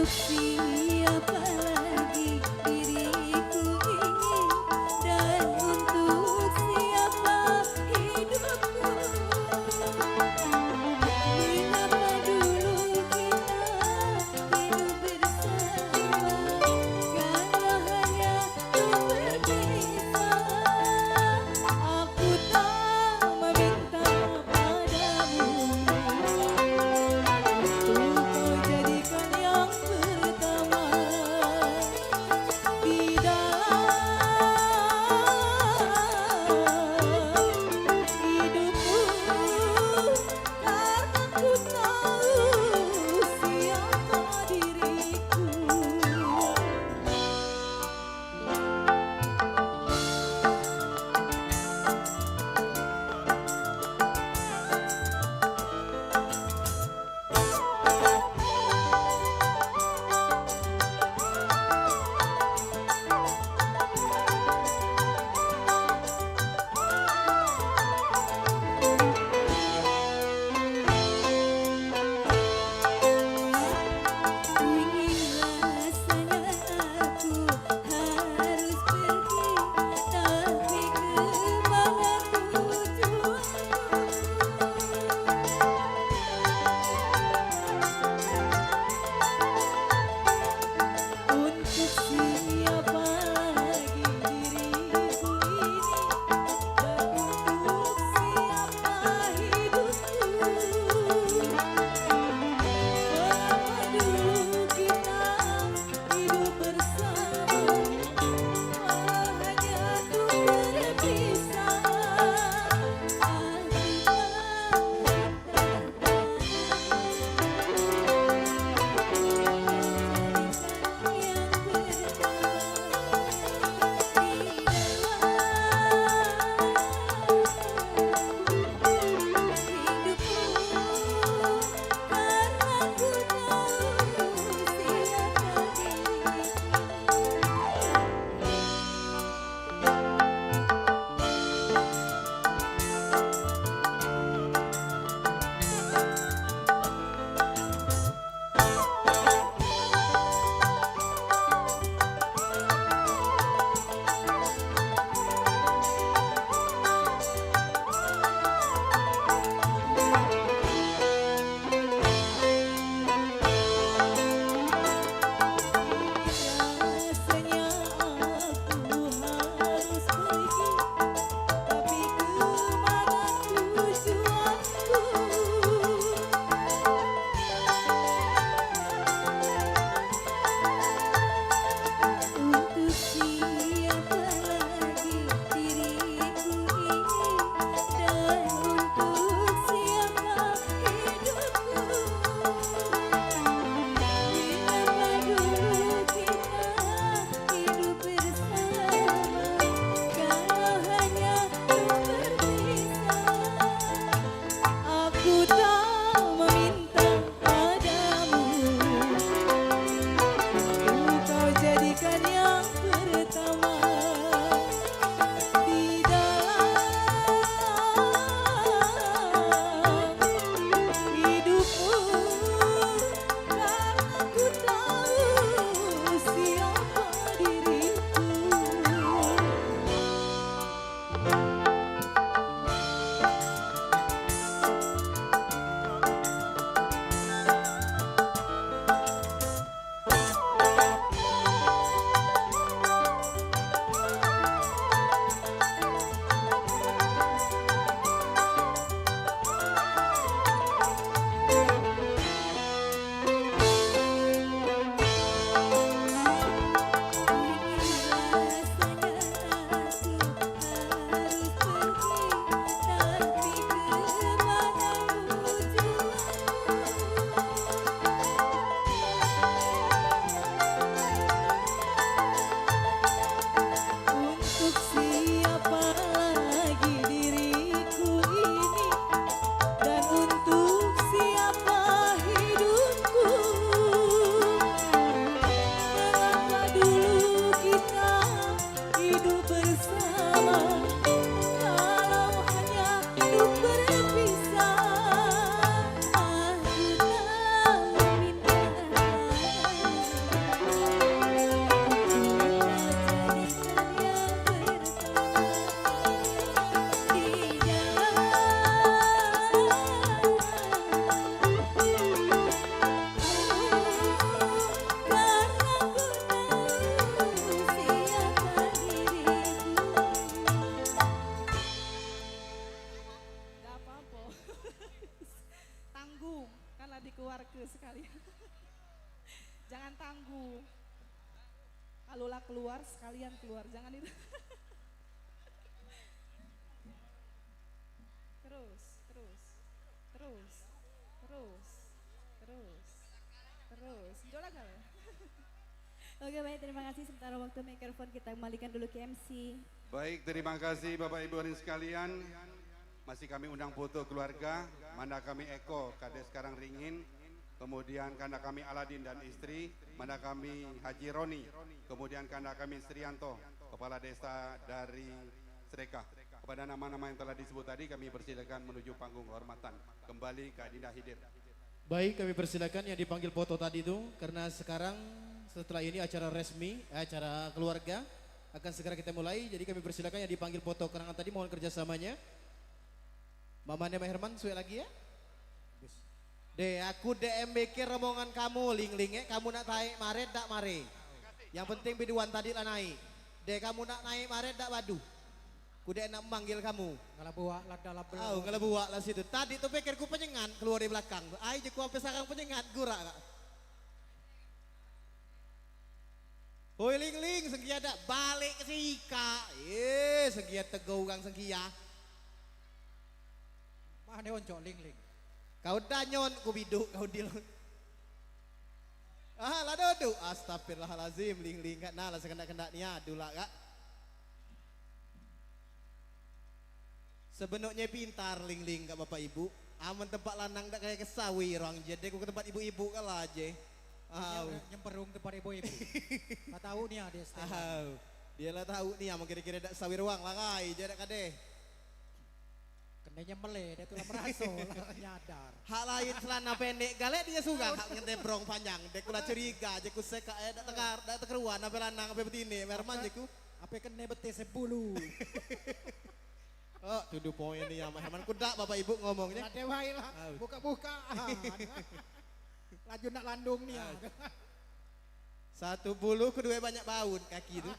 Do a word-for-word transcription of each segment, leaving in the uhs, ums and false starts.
Siapa lagi diriku ini, dan untuk siapa hidupku? Mengapa dulu kita hidup bersama, karena hanya kau berpisah? Aku tak meminta padamu untuk kau jadikan yang pertama. Jangan tangguh. Kalau lah keluar, sekalian keluar. Jangan itu. Terus, terus, terus, terus, terus, terus. Jol lah, Gal. Oke, baik, terima kasih. Sementara waktu mikrofon kita kembalikan dulu ke M C. Baik, terima kasih Bapak Ibu hadirin sekalian. Masih kami undang foto keluarga, mana kami Eko, kade sekarang ringin, kemudian kanda kami Aladin dan istri, mana kami Haji Roni, kemudian kanda kami Srianto, kepala desa dari Sreka. Kepada nama-nama yang telah disebut tadi, kami persilakan menuju panggung kehormatan. Kembali ke Adinda Hidir. Baik, kami persilakan yang dipanggil foto tadi itu, karena sekarang setelah ini acara resmi, eh, acara keluarga akan segera kita mulai. Jadi kami persilakan yang dipanggil foto kenangan tadi, mohon kerjasamanya. Mamane Mak Herman, suek lagi ya. Deh, aku D M B K rombongan kamu, Ling Ling, eh, kamu nak taik mare dak mare. Yang penting biduan tadi lah naik. Deh, kamu nak naik mare dak badu. Ku dek nak manggil kamu. Ngelebuak lah dalam. Au, ngelebuak lah situ. Tadi tu pikirku penyengat keluar dari belakang tu. Ai je ku ampe sarang penyengat, gurak kak. Hoi Ling Ling, sengkia dak balik ke sika. Eh, sengkia tego urang sengkia. Mane oncok Ling Ling? Kau danyon ku biduk kau dil. Ah, lah duduk. Astagfirullahalazim, Ling Ling kak. Nah, lah sekendak-kendak ni, aduh lah kak. Sebenoknye pintar Ling Ling kak bapak ibu. Amen tempat lanang dak kaya ke sawi orang je, dek ku ke tempat ibu-ibu kak lah je. Au. Nyem-, nyemperung tempat ibu-ibu. Kau tahu ni ade setelan. Au. Dia lah tahu ni, amen kira-kira dak sawi ruang lah kai je dak kade. Kene nyemele, dia tu lah meraso, lah nyadar. Hak lain celana pendek, galek dia surang hak ngentebrong panjang. Dek ku lah curiga, je ku sekak, eh, dak tegar, dak tekeruan, ape lanang, ape betine, Herman je ku. Ape kene betis sebulu. Oh, tuduh poin ni ya, Mak Herman. Ku dak, Bapak Ibu ngomong ni. Ade bae lah, au, buka-buka. Laju nak landung ni ya. Au. Satu bulu, kedue banyak baun kaki tu.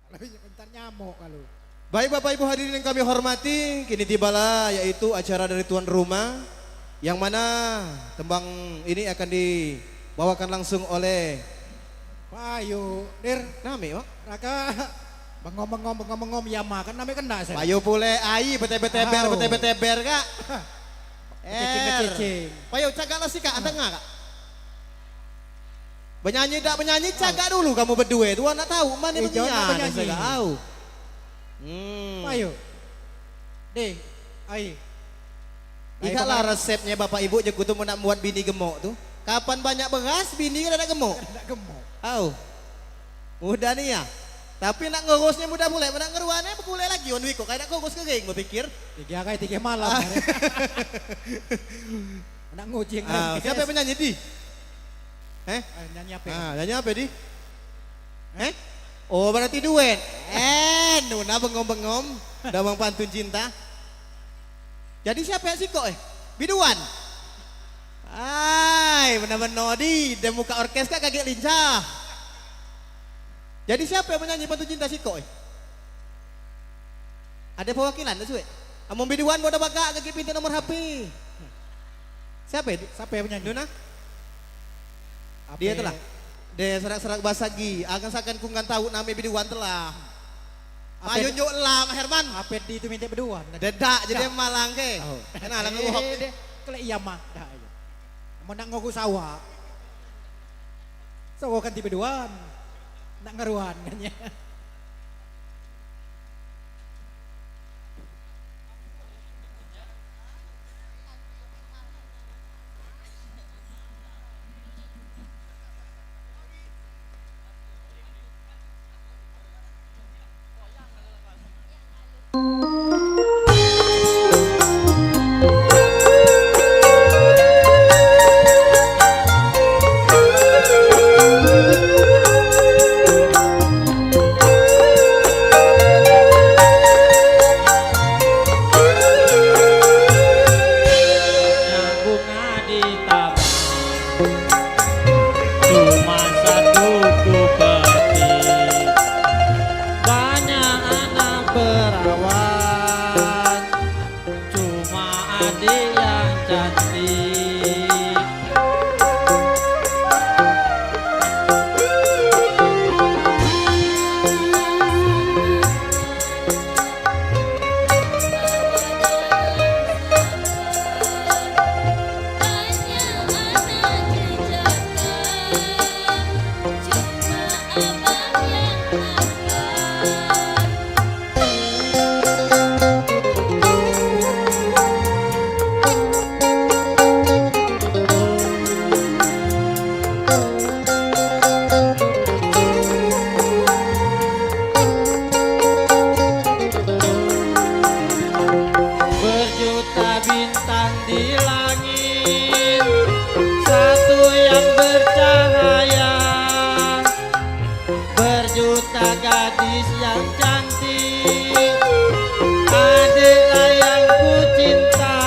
Kalau bentar nyamuk kalau. Baik, Bapak Ibu hadirin yang kami hormati, kini tibalah yaitu acara dari tuan rumah, yang mana tembang ini akan dibawakan langsung oleh Payu, Dir. Name, Mak? Raka. Bengom, bengom, bengom, bengom, ya makan name kena saya. Payu pule ai, beteber-teber, beteber-teber, Kak. Kecing, kecing. Payu, cagaklah sikak, anteng, Kak. Benyanyi dak benyanyi, cagak dulu kamu bedue tu, nak tahu mane eh, jangan benyanyi. Au. Hmm. Ayo. Deh, ai. Ikak lah resepnye bapak ibu je ku tu mun nak buat bini gemok tu. Kapan banyak beras, bini kan dak gemok. Dak gemok. Au. Mudah ni ya. Tapi nak ngurusnye mudah pule, nak ngeruane begule lagi wan wiko, kayak nak ngurus kering bepikir. Tiga hari, tiga malam. Nak nguji. Ah, siapa yang menyanyi, Di? Eh? Eh, nyanyi apa? Ah, nyanyi apa, Di? Eh? Oh, berarti duet. Eh, Nuna bengong-bengong, damang pantun cinta. Jadi siapa yang sikok, eh? Biduan. Ai, benar-benar di, dia muka orkes kak kagek lincah. Jadi siapa yang menyanyi pantun cinta sikok, eh? Ada perwakilan tu suek. Amun biduan bodoh bagak kagek pinta nomor H P. Siapa itu? Siapa yang menyanyi? Nuna? Dia tu lah. Dia serak-serak basagi. Akan sakan kungkan tahu name biduan telah. Ape? Payu njuk lah, Mak Herman. Ape di tu minta biduan? Dedak, jadi malang ke? Oh. Kena lah ngeruhok. Eh, deh. Kelek iya mah. Dah, ayo. Mau nak ngoku sawah. Sawah kan tiba duan. Nak ngeruan kan ya. Bunga di taman, cuma satu ku petik. Banyak anak perawan Yang cantik, adik yang ku cinta.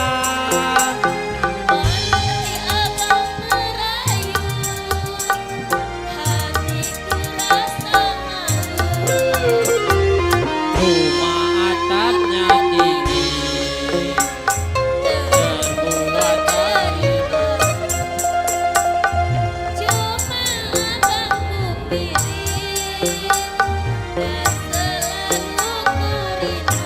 Pandai abang merayu, hatiku rasa malu. Rumah atapnya tinggi, terbuat dari batu. Cuma abang ku pilih, dan selalu ku rindu.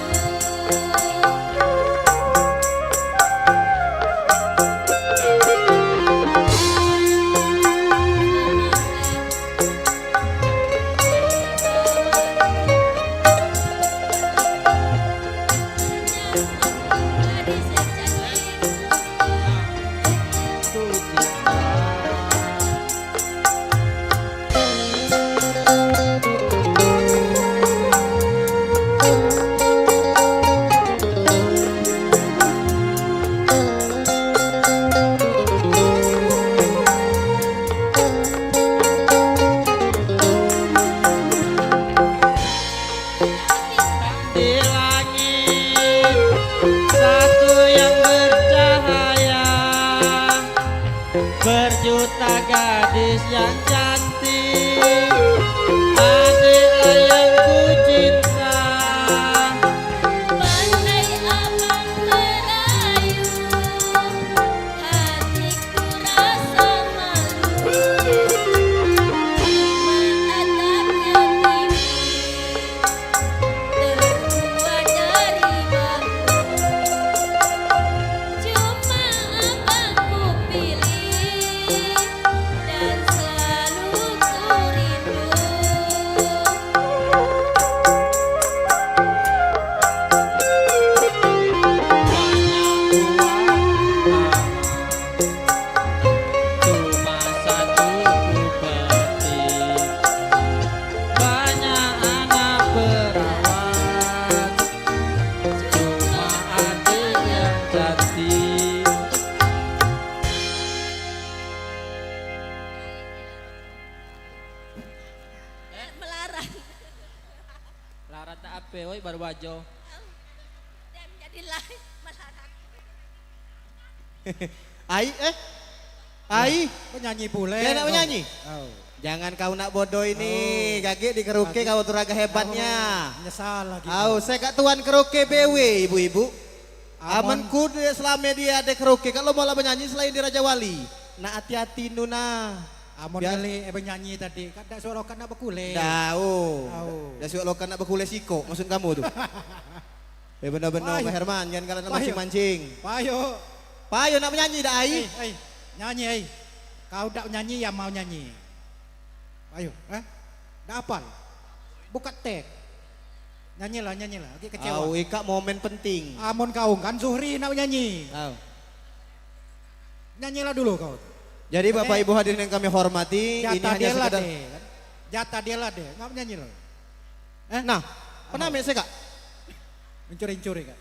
Di langit satu yang bercahaya, berjuta gadis yang cantik, adik yang ku cinta. Pandai abang merayu, hatiku rasa malu. Rumah atapnya tinggi, terbuat dari batu. Cuma abang ku pilih, dan selalu ku rindu. Banyak buah, cuma satu ku petik. Banyak anak perawan, cuma adik yang cantik. Melarat. Melarat tak ape, woi, baru bajo. Dem, jadilah melarat. Ai, eh? Ai. Penyanyi pule. Dia nak menyanyi? Au. Jangan kau nak bodoh ini. Au. Gagik di karaoke kau tu raga hebatnya. Au, nyesal lagi. Au, saya kat tuan karaoke B W, ibu-ibu. Amun ku dia selama dia ada karaoke, kalau mau lah menyanyi selain di Raja Wali. Nak hati-hati nu nah. Amun ngeli eh, benyanyi tadi, kan dak suak lokat nak bekule. Dah, oh. Au. Dah suak lokat nak bekule sikok, maksud kamu tu. Eh, benar-benar, Pak Herman, jangan galak nak mancing-mancing. Payo. Payo nak menyanyi dak, ai? Eh, eh, nyanyi, ai. Kau dak nyanyi, ya mau nyanyi. Ayo, eh? Dak apal? Buka tek. Nyanyilah, nyanyilah. Lagi kecewa. Au, ikak momen penting. Amun kau kan Zuhri nak nyanyi. Au. Nyanyilah dulu kau. Jadi, Bapak Ibu hadirin yang kami hormati, ini hanya sekadar deh, kan? Jatah dia lah deh. Ngap nyanyi lo. Eh? Nah, pernah mek saya, Kak? Mencuri-curi, Kak.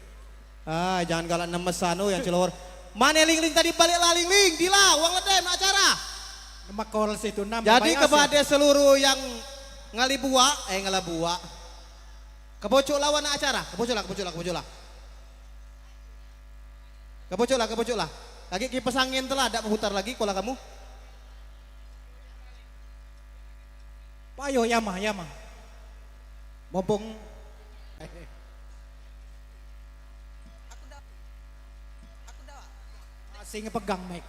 Ah, jangan galak nemesan, oh, yang celor. Mane Ling Ling tadi balik lah, Ling Ling? Dila, wong ledem acara. Makol situ enam. Jadi kepada seluruh yang ngalibuak, eh, ngalabuak. Kepocok lawan acara, kepocok lah, kepocok lah, kepocok lah. Kepocok lah, kepocok lah. Lagi kipas angin telah, dak putar lagi, kolah kamu. Payo, ya mah, ya mah. Mumpung. Aku dah, aku dah. Masih ngepegang mic.